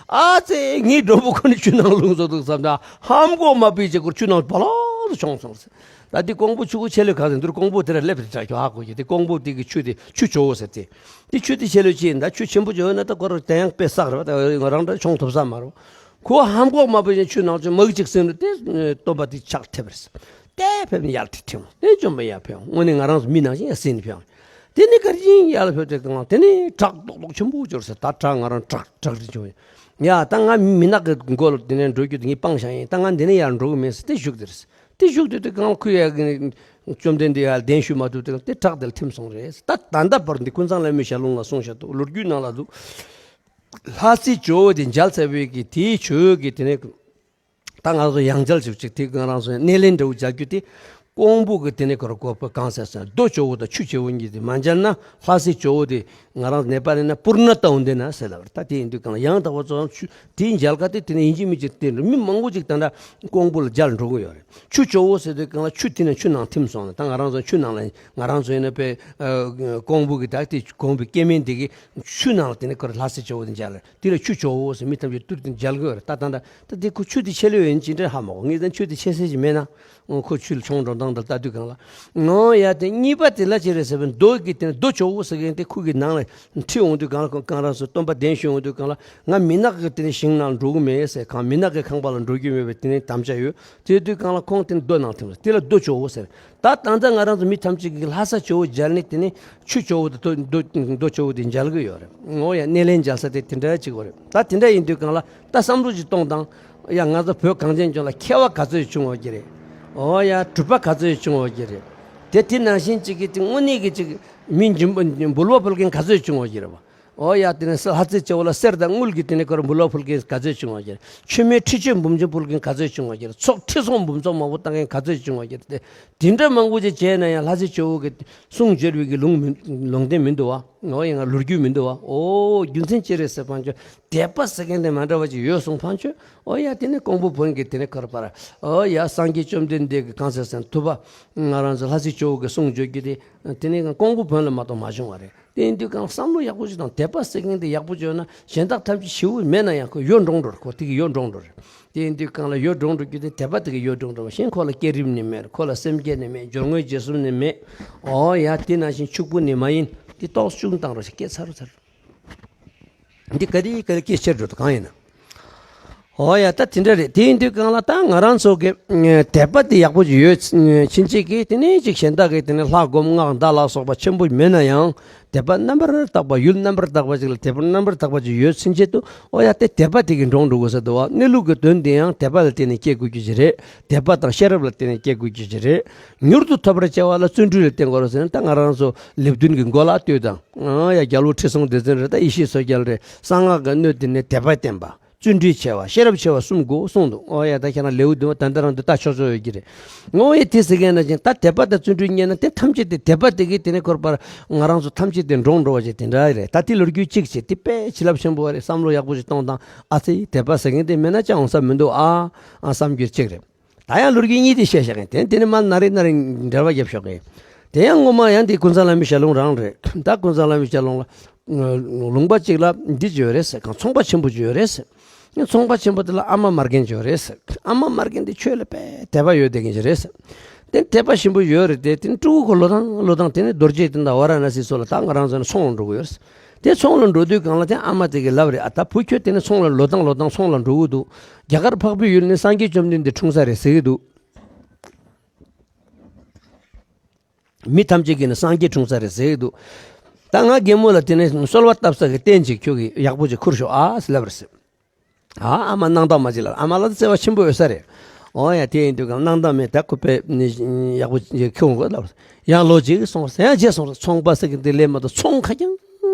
ཨ་ཙེ། ངའི་མགྲོན་པོ་ཁོ་ནི་ཆུ་ནང་ལྷུང་སོང་འདུག་བསམ་ད་ཧམ་གོ་མ་པའི་ཅིག་ཁོ་ཆུ་ནང་བ་ལོག་ཏུ་མཆོངས་སོང་ཟེར། ད་འདི་ཀོང་པོ་ཆུ་ཁོ་ཆེ་ལོས་གང་ཟེར་འདུག་ཀོང་པོ་དེ་ར་སླེབས་རེ་དྲག་ཁྱོ་ཧ་གོ་གི། དེ་ཀོང་པོ་དེ་གི་ཆུ་དེ་ཆུ་ཇོ་བོ་ཟེར་དེ། དེ་ཆུ་དེ་ཆེ་ལོས་ཅི་ཡིན་ད། ཆུ་ཆེན་པོ་ཇོ་བོ་ན་ད་ཁོ་ར་དེ་ཡང་དཔེ་བསགས་རེད་བ། ད་ང་རང་འདྲ་མཆོང་ཐུབ་ས་མ་རེད། ཁོ་ཧམ་གོ་མ་པའི་ཆུ་ནང་ཆུ་མ་གི་ཅིག་སེམས་རེ་དེ་སྟོན་པ་དེ་ཕྱག་ཐེབས་རེ། དེ་ཕེབས་ནས་ཡར་ཁྲིད་ཁྲིད་འོང་། དེ་བཅོམ་པ་ཡར་ཕེབས་འོང་། དངོས་གནས་ང་རང་ཚོ་མི་ནང་བཞིན་ཡར་སེམས་ཕེབས་འོང་། དེ་ནས་ག་རེ་ཡིན་ཡར་ལ་ཕེབས་དུས་གང་དེ་ནས་བྲག་རྡོག་རྡོག་ཆེན་པོ་གྱུར་ཟེར། ད་བྲག་ང་རང་བྲག་བྲག་རི་བྱུང་། ཡ་ད་ང་མི་ནག་གི་མགོ་ལ་དེ་ནས་འགྲོ་རྒྱུ་དེ་ངས་སྤང་བཞག་ཡིན། ད་ང་འདི་ནས་ཡར་འགྲོ་གི་མེད་ཟེར་དེ་བཞུགས་དེ་རེད། དེ་བཞུགས་དུས་དེ་གང་ཁོས་ཡ་གི་བཅོམ་ལྡན་འདས་ཡར་གདན་ཞུ་མ་ཐུབ་དེ་གང་དེ་བྲག་དེ་ལ་ཐིམ་སོང་རེད། ད་ད་ལྟ་བར་འདི་ཀུན་བཟང་བླ་མའི་ཞལ་ལུང་ལ་གསུངས་བཞག་འདུག་ལོ་རྒྱུས་ནང་ལ་འདུག་ལྷ་སྲས་ཇོ་བོ་དེ་མཇལ་ཚར་བའི་གི་དེའི་ཆོས་ཀྱི་དེ་ནས། ད་ང་ཚོ་ཡང་མཇལ་ཅིག་ཅིག་དེ་ང་རང་ཚོ་སྣེ་ལེན་འདྲ་བོ་མཇལ་རྒྱུ་དེ། ཀོང་པོ་གི་དེ་ནས་ཁོ་ར་གོ་པ་གང་ཟེར་ཟེར་རྡོ་ཇོ་བོ་དང་ཆུ་ཇོ་བོ་གཉིས་དེ་མ་མཇལ་ན། ལྷ་སྲས་ཇོ་བོ་དེ་ང་རང་ནེ་པ་ལ་ན་པུར་ན་ཏའུ་འདི་ན་ཟེར་ལབ་རེད། ད་དེ་ཡིན་དུས་གང་ལ་ཡང་དག་པར་རྫོགས་ཆུ་དེའི་མཇལ་ཁ་དེ་དེ་ནས་ཡིན་གཅིག་མིན་གཅིག་དེ་འདྲ་མི་མང་པོ་ཅིག་ད་ལྟ་ཀོང་པོ་ལ་མཇལ་འགྲོ་གི་ཡོད་རེད། ཆུ་ཇོ་བོ་ཟེར་དུས་གང་ལ་ཆུ་དེ་ནས་ཆུ་ནང་ཐིམ་སོང་ན། ད་ང་རང་ཚོ་ཆུ་ནང་ལ་ང་རང་ཚོ་ཡིན་ན་པའི་ཀོང་པོ་གི་ད་དེ་ཀོང་པོའི་སྐྱེ་དམན་དེ་གི་ཆུ་ནང་ལ་དེ་ནས་ཁོ་ར་ལྷ་སྲས་ཇོ་བོ་དེ་མཇལ་རེད། དེ་ལ་ཆུ་ཇོ་བོ་ཟེར་མི་ཐམས་ཅད་ཏུར་དེ་མཇལ་དགོས་རེད། ད་ད་ད་ད་དེ་ཁོ་ཆུ་དེ་ཆེ་ལོས་ཡིན་ཅི་འདྲ་ཧ་མ་གོ་ངས། ད་ཆུ་དེ་ཆེ་སེ་ཞིག་མེད་ན་ཁོ་ཆུ་ལ་མཆོང་འགྲོ་སྟངས་དེ་ལྟ་དུས་གང་ལ། ངོ་ཡ་དེ་གཉིས་པ་དེ་ལ་ཅི་རེད་ཟེར་བའི་རྡོ་གི་དེ་ནས་རྡོ་ཇོ་བོ་ཟེར་མཁན་དེ་ཁོ་གི་ནང་ལ་ཁྲིད་འོང་དུས་གང་ལ། གང་རང་སོ་སྟོན་པ་གདན་ཞུ་འོང་དུས་གང་ལ། ང་མི་ནག་གི་དེ་ནས་ཞིང་ནང་འགྲོ་གི་མེད་ཟེར། གང་མི་ནག་གི་ཁང་པ་ལ་འགྲོ་རྒྱུ་མེད་པའི་དེ་ནས་དམ་བཅའ་ཡོད། དེ་དུས་གང་ལ་ཁོང་དེ་ནས་རྡོ་ནང་ཐིམ་ཟེར། དེ་ལ་རྡོ་ཇོ་བོ་ཟེར། ད་ད་ལྟ་ང་རང་ཚོ་མི་ཐམས་ཅད་ཀྱིས་ལྷ་ས་ཇོ་བོ་མཇལ་ནས་དེ་ནས་ཆུ་ཇོ་བོ་དེ་རྡོ་རྡོ་རྡོ་ཇོ་བོ་དེ་མཇལ་གི་ཡོད་རེད། ངོ་ཡ་སྣེ་ལེན་མཇལ་ས་དེ་དེ་འདྲ་ཅིག་ཡོད་རེད། ད་དེ་འདྲ་ཡིན་དུས་གང་ལ་ད་བསམ་བློ་ཅིག་གཏོང་དང་། ཡ་ང་ཚོ་བོད་གངས་ཅན་ལྗོངས་ལ་མཁས་པ་ག་ཚོད་བྱུང་བ་ཅིག་རེད། འོ་ཡ་གྲུབ་པ་ག་ཚོད་བྱུང་བ་ཅིག་རེད། དེ་དེ་ནང་བཞིན་ཅིག་གི་དེ་དངོས་གནས་ཀྱི་ཅིག་མི་འབུལ་བ་ཕུལ་མཁན་ག་ཚོད་བྱུང་བ་ཅིག་རེད་བ། འོ་ཡ་དེ་ནས་ལྷ་རྩེ་ཇོ་བོ་ལ་གསེར་དང་དངུལ་གྱི་དེ་ནས་ཁོ་ར་འབུལ་བ་ཕུལ་མཁན་ག་ཚོད་བྱུང་བ་ཅིག་རེད། མཆོད་མེ་ཁྲི་བཅུ་འབུམ་ཅན་ཕུལ་མཁན་ག་ཚོད་བྱུང་བ་ཅིག་རེད། ཚོགས་ཁྲི་སོང་འབུམ་ཚོགས་མང་པོ་བཏང་མཁན་ག་ཚོད་བྱུང་བ་ཅིག་རེད། དེ་འདྲ་མང་པོ་ཅིག་བྱས་ན་ཡང་ལྷ་རྩེ་ཇོ་བོ་གི་གསུང་བརྗོད་པའི་གི་ལུང་མི་ལུང་བསྟན་མི་འདུག་བ། འོ་ཡ་ང་ལོ་རྒྱུས་མི་འདུག་བ། འོ་རྒྱུ་མཚན་ཅི་རེད་ཟེར་ཕན་ཆོད། དད་པ་ཟེར་མཁན་དེ་མ་འདྲ་བ་ཅིག་ཡོད་སོང་ཕན་ཆོད། འོ་ཡ་དེ་ནས་ཀོང་པོ་བོན་གྱི་དེ་ནས་ཁར་པར། འོ་ཡ་སངས་རྒྱས་བཅོམ་ལྡན་འདས་ཀྱི་གང་ཟེར་ཟེར་ཐུབ་པ། ང་རང་ཚོ་ལྷ་རྩེ་ཇོ་བོ་གི་གསུང་བརྗོད་རྒྱུ་དེ། དེ་ནས་ཀོང་པོ་བོན་ལ་མ་གཏོགས་མ་བྱུང་བ་རེད། དེ་ཡིན་དུས་གང་བསམ་བློ་ཡག་པོ་ཞིག་དང་དད་པ་ཟེར་མཁན་དེ་ཡག་པོ་བྱོས་ན་གཞན་དག་ཐམས་ཅད་ཞེ་པོ་མེད་ན་ཡང་ཁོ་ཡོད་འགྲོ་འགྲོ་རེད། ཁོ་དེ་གི་ཡོད་འགྲོ་འགྲོ་རེད། དེ་ཡིན་དུས་གང་ལ་ཡོད་འགྲོ་འགྲོ་རྒྱུ་དེ་དད་པ་དེ་གི་ཡོད་འགྲོ་འགྲོ་བ་གཞན་ཁོ་ལ་བསྐྱེད་རིམ་ནི་མེད། ཁོ་ལ་སེམས་བསྐྱེད་ནི་མེད། སྦྱོར་དངོས་རྗེས་གསུམ་ནི་མེད། འོ་ཡ་དེ་ནང་བཞིན་ཕྱུག་པོ་ནི་མ་ཡིན། དེ་ཏོག་ཙམ་བཏང་རོགས་ཞེས་སྐད་ཚར་རུ་ཚར། འདི་ག་རེ་ག་རེ་སྐད་ཆེར་འགྲོ་དུ་གང་ཡིན་ན། འོ་ཡ་ད་དེ་འདྲ་རེད། དེ་ཡིན་དུས་གང་ལ་ད་ང་རང་ཚོ་གི་དད་པ་དེ་ཡག་པོ་ཅིག་ཡོད་ཕྱིན་ཆད་ཀྱི་དེ་ནས་ཅིག་གཞན་དག་གི་དེ་ནས་ལྷ་སྒོམ་སྔགས་བཟླ་ལ་སོགས་པ་ཆེན་པོ་མེད་ན་ཡང་དད་པ་རྣམ་པར་དག་པ་ཡུལ་རྣམ་པར་དག་པ་ཅིག་ལ་དད་པ་རྣམ་པར་དག་པ་ཅིག་ཡོད་ཕྱིན་ཆད་དུ་འོ་ཡ་དེ་དད་པ་དེ་གི་འགྲོ་འགྲོ་དགོས་ས་འདུག་བ། གནས་ལུགས་ཀྱི་དོན་དེ་ཡང་དད་པ་ལ་བརྟེན་ནས་སྐྱེ་དགོས་རྒྱུ་ཅིག་རེད། དད་པ་དང་ཤེས་རབ་ལ་བརྟེན་ནས་སྐྱེ་དགོས་རྒྱུ་ཅིག་རེད། མྱུར་དུ་ཐོབ་པར་བྱ་བ་ལ་བརྩོན་འགྲུས་ལ་བརྟེན་དགོས་རེད་ཟེར་ན་ད་ང་རང་ཚོ་ལེབ་བདུན་གྱི་མགོ་ལ་ལྟོས་དང་། ཨ་ཡ་རྒྱལ་པོ་ཁྲི་སྲོང་ལྡེ་བཙན་རེད། ད་ཡེ་ཤེས་མཚོ་རྒྱལ་རེད། གསང་སྔགས་ཀྱི་སྣོད་དེ་ནས་དད་པ་བརྟན་པ། བརྩོན་འགྲུས་ཆེ་བ། ཤེས་རབ་ཆེ་བ་གསུམ་དགོས་གསུངས་འདུག་ཨོ་ཡ་ད་ཁྱེད་རང་ལེའུ་བདུན་པ་ད་ལྟ་རང་དུ་ལྟ་ཆོག་ཆོག་ཡོད་ཀྱི་རེད། ངོ་ཡ་དེ་ཟེར་མཁན་ན་ཅིང་ད་དད་པ་དང་བརྩོན་འགྲུས་རྙེད་ན་དེ་ཐམས་ཅད་དེ་དད་པ་དེ་གིས་དེ་ནས་འཁོར་བར་ང་རང་ཚོ་ཐམས་ཅད་དེ་འགྲོགས་འགྲོ་བ་ཞིག་དེ་འདྲ་རེད། ད་དེ་ལོ་རྒྱུས་གཅིག་བྱེད་དེ་དཔེ་བྱིན་རླབས་ཆེན་པོ་རེད། བསམ་བློ་ཡག་པོ་ཞིག་གཏོང་དང་། ཨ་ཙི་དད་པ་ཟེར་མཁན་དེ་མེད་ན་ཅང་འོང་ས་མི་འདུག་ཨ། ཨ་བསམ་རྒྱུ་གཅིག་རེད། ད་ཡང་ལོ་རྒྱུས་གཉིས་དེ་བཤད་བཞག་གིན་དེ་དེ་ནི་མ་ན་རེ་ན་རེ་འབྲེལ་བ་རྒྱབ་ཤོག་གི། དེ་ཡང་སྔོན་མ་ཡང་དེ་ཀུན་བཟང་བླ་མའི་ཞལ་ལུང་རང་རེད། ད་ཀུན་བཟང་བླ་མའི་ཞལ་ལུང་ལ་ལུང་པ་གཅིག་ལ་འདི་ཅིག་ཡོད་རེད་ཟེར། གང་ཚོང་པ་ཆེན་པོ་ཅིག་ཡོད་རེད་ཟེར། ཚོང་པ་ཆེན་པོ་དེ་ལ་ཨ་མ་མ་རྒན་ཅིག་ཡོད་རེད་ཟེར། ཨ་མ་མ་རྒན་དེ་ཆོས་ལ་དཔེ་དད་པ་ཡོད་བསྡད་མཁན་ཅིག་རེད་ཟེར། དེ་དད་པ་ཞིམ་པོ་ཡོད་རེད་དེ། དེ་ཕྲུ་གུ་ཁོ་ལོ་ཐང་ལོ་ཐང་དེ་ནས་རྡོ་རྗེ་གདན་དང་ཝཱ་ར་ཎ་སི་སོགས་ལ་ད་ང་རང་ཚོ་ནས་ཚོང་ལ་འགྲོ་གི་ཡོད་རེད་ཟེར། དེ་ཚོང་ལ་འགྲོ་དུས་སྒང་ལ་དེ་ཨ་མ་དེ་གིས་ལབ་རེད། ཨ་ད་བུ་ཁྱོད་དེ་ནས་ཚོང་ལ་ལོ་ཐང་ལོ་ཐང་ཚོང་ལ་འགྲོ་གི་འདུག་རྒྱ་གར་འཕགས་པའི་ཡུལ་ནས་སངས་རྒྱས་བཅོམ་ལྡན་འདས་འཁྲུངས་ས་རེད་ཟེར་གི་འདུག་མི་ཐམས་ཅད་ཀྱིས་ནི་སངས་རྒྱས་འཁྲུངས་ས་རེད་ཟེར་གྱི་འདུག་ད་ང་རྒན་མོ་ལ་དེ་ནས་གསོལ་བ་བཏབ་ས་གི་རྟེན་ཅིག་ཁྱོད་ཀྱིས་ཡག་པོ་ཅིག་ཁུར་ཤོག་ཨ་ཟེར་ལབ་རེད་ཟེར། ཨ་ཨ་མ་སྣང་དག་མ་ཅིག་ལ། ཨ་མ་ལ་བརྩེ་བ་ཆེན་པོ་ཡོད་ས་རེད། འོ་ཡ། དེ་ཡིན་དུས་ཀྱང་སྣང་དག་མེད། ད་ཁོ་པས་ནི་ཡག་པོ་ཅིག་ཁྱོད་ཀྱིས་ལབ་རེད། ཡང་ལོ་གཅིག་སོང་ཟེར། ཡང་རྗེས་སོང་རེད། ཚོང་པ་ཟེར་གི་འདི་ལས་མ་གཏོགས་ཚོང་ཁ་རྐྱང་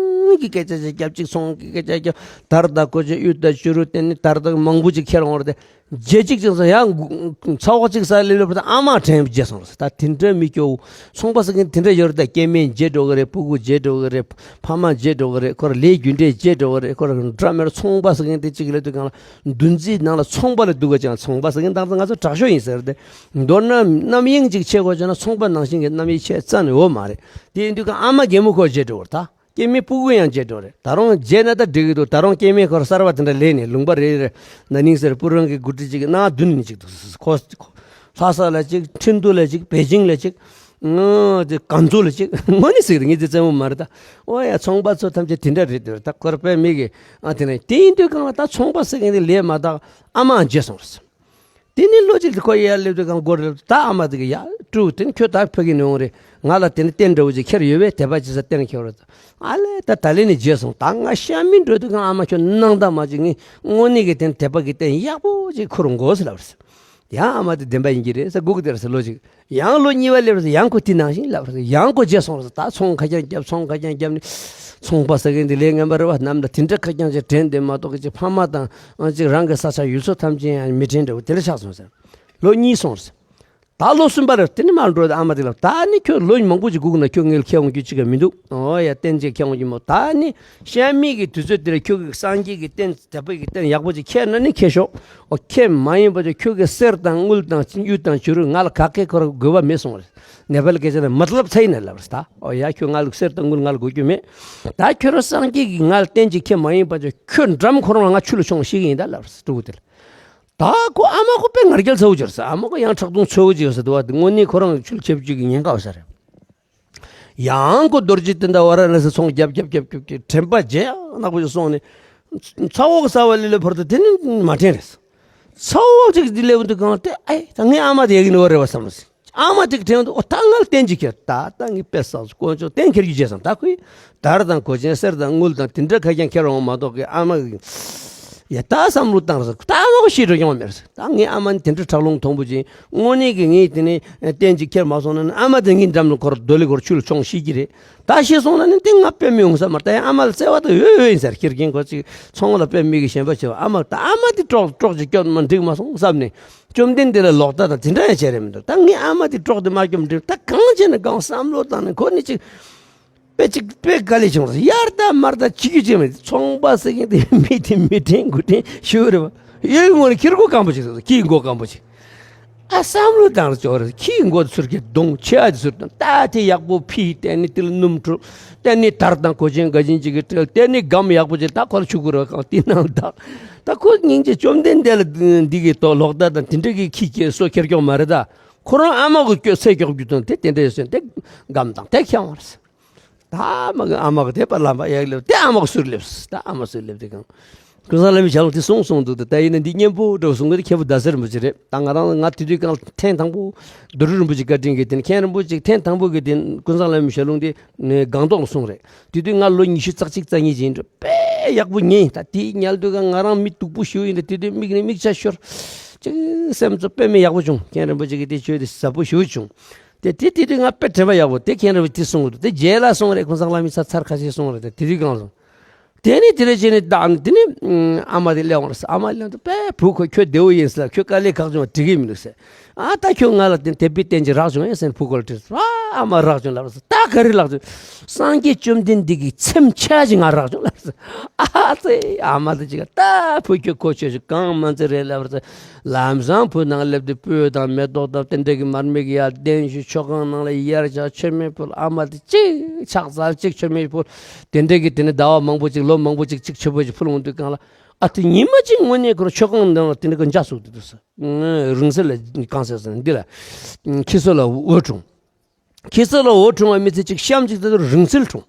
གི་སྐད་ཆ་ཅིག་རྒྱབ་ཅིག་ཚོང་གི་སྐད་ཆ་རྒྱབ། དར་དང་གོ་ཆེན་གཡུ་དང་བྱུ་རུ་དེ་ནི་དར་དང་མང་པོ་ཅིག་ཁྱེར་འོང་རེད་དེ། རྗེས་གཅིག་ཅིག་སོང་ཡང་ཚ་བོ་གཅིག་ས་ལེ་ལེ་བར་དུ་ཨ་མ་དྲན་རྗེས་སོང་རེད། ད་དེ་འདྲ་མི་སྐྱོ་བོ། ཚོང་པ་ཟེར་མཁན་དེ་འདྲ་ཡོད་རེད། ད་སྐྱེ་དམན་བརྗེད་འགྲོ་གི་རེད། སྤུ་གུ་བརྗེད་འགྲོ་གི་རེད། ཕ་མ་བརྗེད་འགྲོ་གི་རེད། ཁོ་རང་ལས་རྒྱུ་འབྲས་བརྗེད་འགྲོ་གི་རེད། ཁོ་རང་འདྲ་མེད་རེད། ཚོང་པ་ཟེར་མཁན་དེ་གཅིག་ལབ་དུས་སྒང་ལ་འདུ་འཛི་ནང་ལ་ཚོང་པ་ལ་སྡུག་ག་ཅང་། ཚོང་པ་ཟེར་མཁན་ད་ང་ཚོ་དྲག་ཤོས་ཡིན་ཟེར་ཏེ། མདོར་ན་རྣམ་གཡེང་ཅིག་བྱེད་དགོས་བྱུང་ན་ཚོང་པ་ནང་བཞིན་གྱི་རྣམ་གཡེང་བྱེད་རྩ་ནས་ཡོད་མ་རེད། དེ་ཡིན་དུས་ཀྱང་ཨ་མ་རྒན་མོ་ཁོ་བརྗེད་འགྲོ་གི་རེད། ད་སྐྱེ་དམན་སྤུ་གུ་ཡང་བརྗེད་འགྲོ་གི་རེད། ད་རུང་བརྗེད་ན་ད་འགྲིག་གི་འདུག་ད་རུང་སྐྱེ་དམན་ཁོ་རང་གསར་པ་དེ་འདྲ་སླེབས་ནས་ལུང་པ་རེ་རེ་ན་ནིང་ཟེར་སྤུ་རང་གི་འགོ་ཁྲིད་ཅིག་གནང་བདུན་ནས་ཅིག་འདུག་ཁོ་ལྷ་ས་ལ་ཅིག་ཁྲིན་ཏུ་ལ་ཅིག་པེ་ཅིང་ལ་ཅིག་ཨང་། དེ་ཀན་སུའུ་ལ་ཅིག་དངོས་གནས་ཟེར་གི་རེད། ངས་དེ་རྩེད་མོ་མ་རེད་ད། ཨོ་ཡ། ཚོང་པ་ཚོ་ཐམས་ཅད་དེ་འདྲ་རེད་འདུག་ད་ཁོར་པའི་མི་གི་ཨ་དེ་ནས་དེ་ཡིན་དུས་སྒང་ལ་ད་ཚོང་པ་ཟེར་མཁན་དེ་ལས་མ་དག་ཨ་མའང་བརྗེད་སོང་རེད། དེ་ནས་ལོ་གཅིག་ཁོ་ཡར་སླེབས་དུས་སྒང་སྒོ་རེད། ད་ཨ་མ་དེ་གི་ཡ་ཀྲུའུ་དེ་ནས་ཁྱོད་ད་ཕ་གི་ནས་འོང་རེད། ང་ལ་དེ་ནས་རྟེན་འདྲ་བོ་ཅིག་ཁྱེར་ཡོད་པས། དད་པ་བྱེད་ས་རྟེན་ཁྱེར་རེད། ཨ་ལས། ད་ད་ལས་ནས་བརྗེད་སོང་། ད་ང་ཤ་མི་འགྲོ་དུས་སྒང་ཨ་མ་ཁྱོད་སྣང་དག་མ་ཅིག་ངས་དངོས་གནས་ཀྱི་དེ་ནས་དད་པ་གི་རྟེན་ཡག་པོ་ཅིག་ཁུར་འོང་དགོས་ཟེར་ལབ་རེད། ཡང་ཨ་མ་དེ་བདེན་པ་ཡིན་གྱི་རེད་ཟེར་སྒུག་བསྡད་རེད་ཟེར། ལོ་གཅིག་ཡང་ལོ་གཉིས་པ་སླེབས་རེད། ཡང་ཁོ་དེ་ནང་བཞིན་ལབ་རེད། ཡང་ཁོ་བརྗེད་སོང་རེད། ད་ཚོང་ཁ་རྐྱང་བརྒྱབ། ཚོང་ཁ་རྐྱང་བརྒྱབ་ནས། ཚོང་པ་ཟེར་མཁན་དེ་ལས་ངན་པ་རེད་བ། ནམ་ད་དེ་འདྲ་ཁ་རྐྱང་ཅིག་དྲན་བསྡད་མ་གཏོགས་ཀྱི་ཅིག་ཕ་མ་དང་ཨ་ཅིག་རང་གི་ས་ཆ་ཡུལ་ཚོ་ཐམས་ཅད་ཡང་མི་དྲན་འདྲ་བོ་དེ་འདྲ་ཆགས་སོང་ཟེར། ལོ་གཉིས་སོང་རེད། ད་ལོ་གསུམ་པ་རེད། དེ་ནས་མར་འགྲོ། ཨ་མ་དེ་ལ་ད་ནི་ཁྱོད་ལོ་མང་པོ་ཅིག་སྒུག་ན་ཁྱོད་ངའི་ཁྱེར་འོང་རྒྱུ་ཅིག་ག་མི་འདུག་ཨོ་ཡ། རྟེན་ཅིག་ཁྱེར་འོང་རྒྱུ་མོ། ད་ནི་ཤ་མིག་གི་དུས་ཚོད་དེར་ཁྱོད་ཀྱི་སངས་རྒྱས་ཀྱི་རྟེན་དད་པའི་གི་རྟེན་ཡག་པོ་ཅིག་ཁྱེར་ན་ནི་ཁྱེར་ཤོག་ཨོ། ཁྱེར་མ་ཡིན་པ་ཅིག་ཁྱོད་ཀྱི་གསེར་དང་དངུལ་དང་གཡུ་དང་བྱུ་རུ་ང་ལ་ག་གེ་ཁོ་ར་དགོས་པ་མེད་སོང་རེད། ནེ་པལ་སྐད་ཆ་ནས་མ་ཏི་ལབ་ཚ་ཡིན་ན་ལབ་རེད། ད་ཨོ་ཡ། ཁྱོད་ང་ལ་གསེར་དང་དངུལ་ང་ལ་དགོས་རྒྱུ་མེད། ད་ཁྱོད་རང་སངས་རྒྱས་ཀྱིས་ང་ལ་རྟེན་ཅིག་ཁྱེར་མ་ཡིན་པ་ཅིག་ཁྱོད་འགྲམ་ཁོ་རང་ལ་ང་ཆུ་ལ་མཆོང་ཤེས་ཀྱི་ཡིན་ད་ལབ་རེད། ཕྲུ་གུ་དེ་ལ། ད་ཁོ་ཨ་མ་ཁོ་དཔེ་ང་རྒྱལ་ཚ་བོ་ཅིག་རེད་ཟེར། ཨ་མ་ཁོ་ཡང་ཁྲག་འཐུང་ཚ་བོ་ཅིག་ཡོད་ཟེར་འདུག་བ། དངོས་གནས་ཁོ་རང་ཆུ་ལ་ཁྱེར་རྒྱུ་གི་ཉེན་ཁ་ཡོད་ས་རེད། ཡང་ཁོ་རྡོ་རྗེ་གདན་དང་ཝཱ་ར་ཎ་སི་ཚོང་རྒྱབ་རྒྱབ་རྒྱབ་རྒྱབ་ཀྱི་དྲན་པ་བརྗེད་ཡག་ནག་པོ་ཞིག་སོང་ནས། ཚ་བོ་གི་ས་བ་ལི་ལི་བར་དུ་དེ་ནི་མ་དྲན་རེད། ཚ་བོ་ཅིག་འདི་ལས་འདུག་གང་དེ་ཨེ་ད་ངའི་ཨ་མ་དེ་ཡག་གི་ནི་བ་རེད་བ་བསམ་རེད། ཨ་མ་དེ་གི་དྲན་འདུག་ཨོ་ད་ང་ལ་རྟེན་ཅིག་ཁྱེར། ད་ད་ངའི་དཔེ་བསགས་སུ་དཀོན་མཆོག་རྟེན་ཁྱེར་རྒྱུ་བྱས་སམ། ད་ཁོས་དར་དང་གོས་ཆེན་གསེར་དང་དངུལ་དང་དེ་འདྲ་ཁ་རྐྱང་ཁྱེར་འོང་མ་གཏོགས་ཀྱི་ཨ་མ་གི་ཡ་ད་བསམ་བློ་བཏང་རེད་ཟེར། ད་ཨ་མ་གི་ཤི་འགྲོ་ཡོང་བ་མེད་རེད་ཟེར། ད་ངའི་ཨ་མ་ནི་དེ་འདྲ་ཁྲག་རླུང་མཐོན་པོ་ཅིག་དངོས་གནས་ཀྱི་ངས་དེ་ནས་རྟེན་ཅིག་ཁྱེར་མ་སོང་ན་ནི་ཨ་མ་དེ་ངའི་འགྲམ་ལ་འཁོར་རྡོ་ལི་འཁོར་ཆུ་ལ་མཆོང་ཤེས་ཀྱི་རེད། ད་ཤི་སོང་ན་ནི་དེ་ང་དཔེ་མི་ཡོང་ས་མ་རེད། ད་ཡང་ཨ་མ་ལ་བརྩེ་བ་དང་ཡོད་ཡོད་ཡིན་ཟེར། ཁྱེར་མཁན་ཁོ་ཅིག་ཚོང་ལ་དཔེ་མི་གི་ཞེན་པ་བྱེད་པ། ཨ་མ་ད་ཨ་མ་དེ་གྲོགས་གྲོགས་ཅིག་སྐྱོབ་མ་འགྲིག་མ་སོང་བསམ་ནས། བཅོམ་ལྡན་འདས་ལ་ལོག་ལྟ་དང་དེ་འདྲ་ཡང་བྱས་རེད་མི་འདུག་ད་ངའི་ཨ་མ་དེ་གྲོགས་དེ་མ་སྐྱོབ་འགྲིག་ད་གང་བྱས་ན་གང་བསམ་བློ་བཏང་ནས་ཁོ་ནི་ཅིག་དཔེ་ཅིག་དཔེ་དཀའ་ལས་བྱུང་རེད། ཡར་ལྟ་མར་ལྟ་བྱེད་རྒྱུ་ཅིག་མེད། ཚོང་པ་ཟེར་མཁན་དེ་མི་དེ་མི་དྲན་དགུ་དྲན་ཞུ་རེད་བ། ཡོད་ངོ་ནས་ཁྱི་མགོ་སྐམ་པོ་ཅིག་ཟེར། ཁྱི་མགོ་སྐམ་པོ་ཅིག་ཨ་བསམ་བློ་བཏང་རེ་ཅོག་རེ། ཁྱི་མགོ་ཚུར་གྱི་གདོང་ཆེ་ཨ་ཅིག་ཚུར་བཏང་། ད་དེ་ཡག་པོ་ཕི། དེ་ནི་དེ་ལ་སྣུམ་འཁྲུ། དེ་ནི་དར་དང་གོས་ཆེན་དགའ་ཆེན་ཅིག་གི་སྤྲེལ། དེ་ནི་སྒམ་ཡག་པོ་ཅིག་ད་ཁོ་ལ་ཆུ་ཁུར་བ་གང་དེ་ནང་བཏང་། ད་ཁོ་སྙིང་རྗེ། བཅོམ་ལྡན་འདས་ལ་འདི་གི་ཐོག་ལོག་ལྟ་དང་དེ་འདྲ་གི་ཁྱི་སྐྱེ་སོ་ཁྱེར་ཀྱོག་མ་རེད། ད་ཁོ་རང་ཨ་མ་གི་སྐྱོ་ཚེ་སྐྱོག་རྒྱུ་དང་དེ་དེ་འདྲ་ཡོད་སོང་དེ་སྒམ་དང་དེ་ཁྱེར་འོང་རེད། ད་མ་གི་ཨ་མ་གི་དེ་པར་ལམ་པ་ཡག་སླེབས། དེ་ཨ་མ་གི་ཟུར་སླེབས། ད་ཨ་མ་ཟུར་སླེབས་དེ་གང་། ཀུན་བཟང་བླ་མའི་ཞལ་ལུང་དེ་གསུངས་གསུངས་འདུག་ད་ཡིན་ན་འདི་སྙན་པོ་འདྲ་བོ་གསུང་གི་རེད། མཁན་པོ་ཟླ་ཟེར་རིན་པོ་ཆེ་རེད། ད་ང་རང་ང་དེ་དུས་གང་ཐེངས་དང་པོ་རྡོ་རི་རིན་པོ་ཆེ་བཀའ་དྲིན་གྱིས་དེ་ནས་མཁན་རིན་པོ་ཆེ་ཐེངས་དང་པོ་གི་དེ་ཀུན་བཟང་བླ་མའི་ཞལ་ལུང་དེ་ནས་སྒང་ཏོག་ལ་གསུངས་རེད། དེ་དུས་ང་ལོ་ཉི་ཤུ་རྩ་གཅིག་རྩ་གཉིས་ཅིག་ཡིན་འགྲོ། དཔེ་ཡག་པོ་ཉན། ད་དེ་ཉལ་དུས་གང་ང་རང་མི་སྡུག་པོ་ཞེ་པོ་ཡིན་འགྲོ། དེ་དུས་མིག་ནས་མིག་ཆུ་ཤོར། ཅིག་སེམས་ཚོ་དཔེ་མི་ཡག་པོ་བྱུང་། མཁན་རིན་པོ་ཆེ་གིས་དེ་ཆོས་དེ་ཟབ་པོ་ཞེ་པོ་བྱུང་། དེ་དེ་དེ་དུས་ང་དཔེ་དྲན་པ་ཡག་པོ་དེ་མཁན་རིན་པོ་ཆེས་གསུངས་འདུག་དེ་རྗེས་ལ་གསུངས་རེད། ཀུན་བཟང་བླ་མས་ཚར་ཚར་ཁ་ཤས་གསུངས་རེད། དེ་དེ་དུས་གང་སོང་། དེ་ནས་དེ་རེ་བྱས་ནས་བདག་དེ་ནས་ཨ་མ་དེ་སླེབས་འོང་རེད། ཨ་མ་སླེབས་འདུག་དཔེ་བུ་ཁོ་ཁྱོད་བདེ་བོ་ཡིན་ཟེར། ཁྱོད་དཀའ་ལས་ཁག་བྱུང་བ་འགྲིག་གི་མི་འདུག་ཟེར། ཨ་ད་ཁྱོད་ང་ལ་དེ་དད་པའི་རྟེན་ཅིག་རག་བྱུང་ཡིན་ཟེར་ནས་བུ་ཁོ་ལ་དྲིས་སོང་། ཨ་མ་རག་བྱུང་ལབ་རེད། ད་ག་རེ་རག་བྱུང་། སངས་རྒྱས་བཅོམ་ལྡན་འདས་ཀྱི་ཚེམས་ཆ་ཞིག་ང་རག་བྱུང་ལབ་རེད། ཨ་ཙི། ཨ་མ་དེ་ཅིག་ད་བུ་ཁྱོད་གོ་ཆོད་ཞིག་གང་མ་ཚེ་རེད་ལབ་རེད། ལམ་སང་བུ་ནང་སླེབས་ཏེ་སྤོས་དང་མེ་ཏོག་དང་དེ་འདྲ་གི་མར་མེ་གི་ཡར་གདན་ཞུས། མཆོད་ཁང་ནང་ལ་ཡར་བཞག་མཆོད་མེ་ཕུལ། ཨ་མ་དེ་ཅིག་ཕྱག་འཚལ་ཅིག་མཆོད་མེ་ཕུལ། དེ་འདྲ་གི་དེ་ནས་ཟླ་བ་མང་པོ་ཅིག་ལོ་མང་པོ་ཅིག་ཅིག་མཆོད་པ་ཅིག་ཕུལ་འོང་དུས་སྒང་ལ། ཨ་དེ་ཉི་མ་གཅིག་དངོས་གནས་ཁོ་རང་མཆོད་ཁང་ནང་ལ་དེ་འདྲ་གི་འཇའ་ཟུག་དེ་འདུག་ཟེར། རིང་བསྲེལ་ལ་གང་ཟེར་ཟེར་ན་འདི་ལ། ཁྱི་སོ་ལ་འོད་འཁྲུངས། ཁྱི་སོ་ལ་འོད་འཁྲུངས་པ་མི་ཚེ་གཅིག་གཤམ་གཅིག་དེ་ཚོ་རིང་བསྲེལ་འཁྲུངས།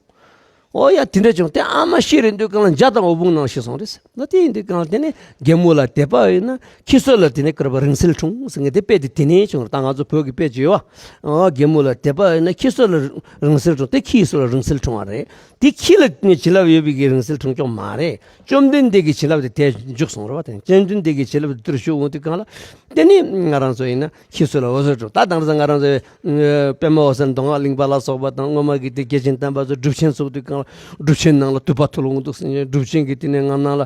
ཨོ་ཡ། དེ་འདྲ་བྱུང་། དེ་ཨ་མ་ཤི་རན་དུས་སྒང་ལ་འཇའ་དང་འོད་ཕུང་ནང་ཤི་སོང་རེད་ཟེར། ད་དེ་ཡིན་དུས་སྒང་ལ་དེ་ནས་རྒན་མོ་ལ་དད་པ་ཡོད་ན་ཁྱི་སོ་ལ་དེ་ནས་ཀར་བ་རིང་བསྲེལ་འཁྲུངས་ཟེར་མཁན་དེ་དཔེ་དེ་དེ་ནས་བྱུང་རེད། ད་ང་ཚོ་བོད་ཀྱི་དཔེ་ཅིག་ཡོད་བ། ཨོ། རྒན་མོ་ལ་དད་པ་ཡོད་ན་ཁྱི་སོ་ལ་རིང་བསྲེལ་འཁྲུངས། དེ་ཁྱི་སོ་ལ་རིང་བསྲེལ་འཁྲུངས་པ་རེད། དེ་ཁྱི་ལ་ནི་བྱིན་རླབས་ཡོད་པའི་གི་རིང་བསྲེལ་འཁྲུངས་ཀྱང་མ་རེད། བཅོམ་ལྡན་འདས་ཀྱི་བྱིན་རླབས་དེ་དེ་འཇུག་སོང་རེད་བ། དེ་བཅོམ་ལྡན་འདས་ཀྱི་བྱིན་རླབས་དེ་དེར་ཞུགས་འོང་དུས་སྒང་ལ། དེ་ནི་ང་རང་ཚོ་ཡིན་ན་ཁྱི་སོ་ལ་འོད་ཟེར་འཁྲུངས། ད་དེང་སང་ང་རང་ཚོ་ཨ་པདྨ་འོད་གསལ་མདོ་སྔགས་གླིང་པ་ལ་སོགས་པ་དང་སྔོན་མ་གི་དེ་དགེ་ཆེན་དམ་པ་ཚོ་སྒྲུབ་ཆེན་ཚོགས་དུས་སྒང་ལ་སྒྲུབ་ཆེན་ནང་ལ་དུ་བ་འཐུལ་འོང་འདུག་ཟེར། སྒྲུབ་ཆེན་གྱི་དེ་ནས་ང་ནང་ལ་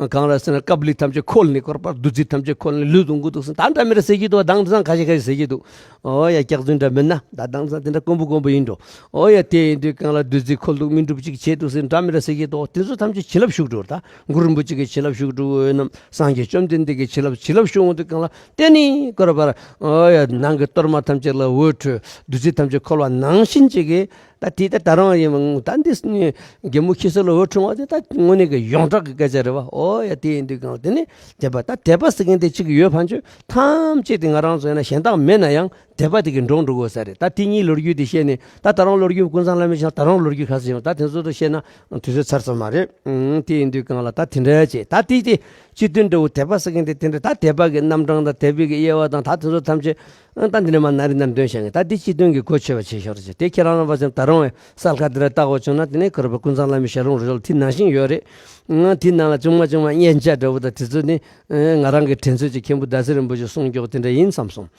གང་རེད་ཟེར་ན་ཀཱ་པ་ལི་ཐམས་ཅད་ཁོལ་ནས་བསྐོར་བར་བདུད་རྩི་ཐམས་ཅད་ཁོལ་ནས་ལུད་འོང་གི་འདུག་ཟེར། ད་འདྲ་མི་འདྲ་ཟེར་གྱི་འདུག། དེང་སང་ཁ་ཤས་ཁ་ཤས་ཟེར་གྱི་འདུག། ཨོ་ཡ། སྐྱག་རྫུན་འདྲ་མིན་ན། ད་དེང་སང་དེ་འདྲ་དཀོན་པོ་དཀོན་པོ་ཡིན་འགྲོ། ཨོ་ཡ། དེ་ཡིན་དུས་སྒང་ལ་བདུད་རྩི་ཁོལ་འདུག། སྨིན་སྒྲུབ་ཅིག་བྱས་འདུག་ཟེར་འདྲ་མི་འདྲ་ཟེར་གྱི་འདུག། དེ་ཚོ་ཐམས་ཅད་བྱིན་རླབས་ཞུགས་འགྲོ། ད་གུ་རུ་རིན་པོ་ཆེ་གི་བྱིན་རླབས་ཞུགས་འགྲོ་ཡོད་ན། སངས་རྒྱས་བཅོམ་ལྡན་འདས་ཀྱི་བྱིན་རླབས་བྱིན་རླབས་ཞུགས་འོང་དུས་སྒང་ལ། དེ་ནི་ཀར་བ། ཨོ་ཡ། ནང་གི་གཏོར་མ་ཐམས་ཅད་ལ་འོད་འཕྲོས། བདུད་རྩི་ཐམས་ཅད་ཁོལ་བ་ནང་བཞིན་ཅིག་གིས། ད་དེ་ད་ད་རང་ཡིན། ད་འདི་ནི་རྒན་མོ་ཁྱི་སོ་ལ་འོད་འཁྲུངས་པ་དེ་ད་དངོས་གནས་ཀྱི་ཡོངས་གྲགས་ཀྱི་སྐད་ཆ་རེད་བ། ཨོ་ཡ། དེ་ཡིན་དུས་སྒང་ལ་དེ་ནི་དད་པ། ད་དད་པ་ཟེར་མཁན་དེ་གཅིག་ཡོད། ཕན་ཆོད་ཐམས་ཅད་དེ་ང་རང་ཚོ་ཡིན་ན་གཞན་དག་མེད་ན་ཡང་དད་པ་དེ་གིས་འགྲོ་འགྲོ་དགོས་ས་རེད། ད་དེ་གཉིས་ལོ་རྒྱུས་དེ་བཤད་ནས། ད་ད་རུང་ལོ་རྒྱུས་ཀུན་བཟང་བླ་མའི་ཞལ། ད་རུང་ལོ་རྒྱུས་ག་ཚོད་ཡོད། ད་དེ་ཚོ་དེ་བཤད་ན་དུས་ཚོད་ཚར་ས་མ་རེད། ཨང་། དེ་ཡིན་དུས་སྒང་ལ་ད་དེ་འདྲ་བྱས། ད་དེ་དེ་སྤྱི་དོན་འདྲ་བོ། དད་པ་ཟེར་མཁན་དེ་དེ་འདྲ། ད་དད་པ་གི་རྣམ་གྲངས་དང་དད་པའི་གི་དབྱེ་བ་དང་ད་དེ་ཚོ་ཐམས་ཅད། ཨང་། ད་འདི་ནས་མར་ན་རི་ན་རི་འདོན་བྱ་ངེས། ད་འདི་སྤྱི་དོན་གྱི་གོ་ཆོད་པ་བྱེད་ཤོག་རེ་བྱས། དེ་ཁྱེད་རང་རྣམ་པ་ཚོས་ད་རུང་བའི་གསལ་ཁ་འདི་འདྲ་བལྟ་དགོས་བྱུང་ན། དེ་ནས་ཀར་བ་ཀུན་བཟང་བླ་མའི་ཞལ་ལུང་རེ་ཞིག་དེ་ནང་བཞིན་ཡོད་རེད། ཨང་། དེ་ནང་ལ་ཆུང་མ་ཆུང་མ་སྙན་ཆ་འདྲ་བོ་དང་དེ་ཚོ་ནི། ཨང་། ང་རང་གི་དྲན་ཚོད་ཀྱི། མཁན་པོ་ཟླ་ཟེར་རིན་པོ་ཆེས་གསུངས་ཀྱོག་དེ་འདྲ་ཡིན་བསམ་སོང་།